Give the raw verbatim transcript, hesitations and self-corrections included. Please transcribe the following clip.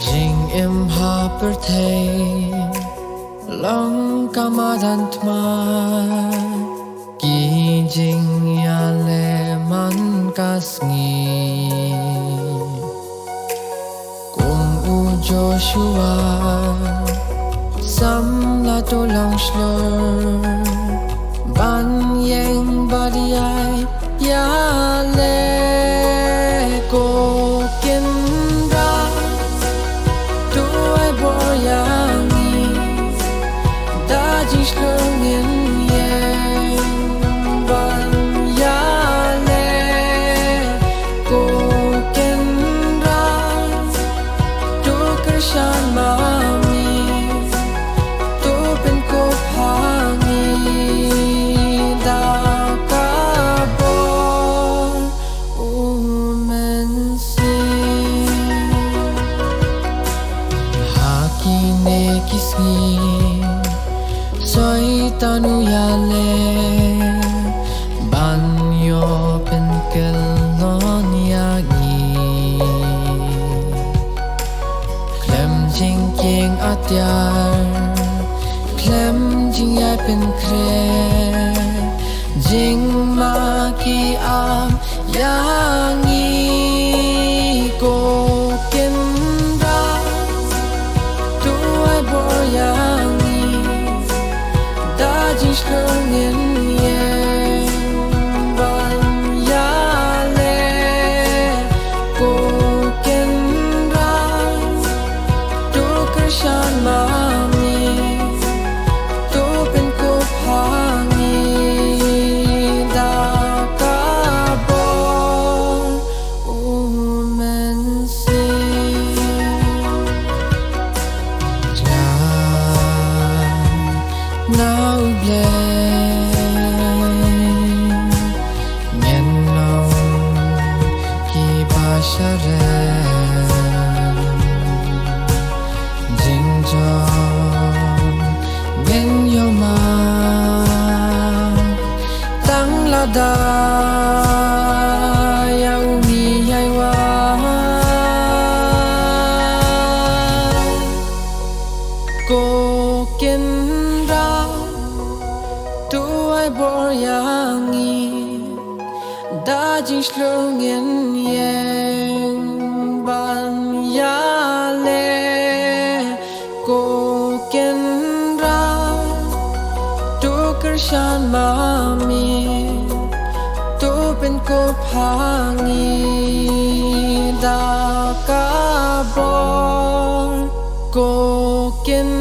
Jingim ha pyrthei long ka madan thma, ki jingïaleh man ka sngi. Kum u Joshua, samla to long shlur ban ïeng bad ïai ïaleh. Ko Kynrad, to ai bor ïa ngi da jingshlur ngin ïeng ban ïaleh. Ko Kynrad, to kyrshan ma me, to pynkup ha ngi da ka bor u Mynsiem. Ha kine ki sngi Soitan u ïaleh ban ïoh pynkyllon ïa ngi. Khlem jingkieng atiar, khlem jingïai pynkhreh, jingma ki ap ïa ngi. Ko Kynrad, to ai bor ïa ngi da jingshlur ngin ïeng ban ïaleh. Ko Kynrad, to kyrshan ma me, to pynkup ha ngi da ka bor u Mynsiem. Jia na U Blei, ngin long kiba sharem. Jingjop ngin ïoh ma tang lada ïa u Mei Haiwan. Ko Kynrad, to ai bor ïa ngi da jingshlur ngin ïeng ban ïaleh. Ko Kynrad, to kyrshan ma me, to pynkup ha ngi da ka bor. Ko Kynrad,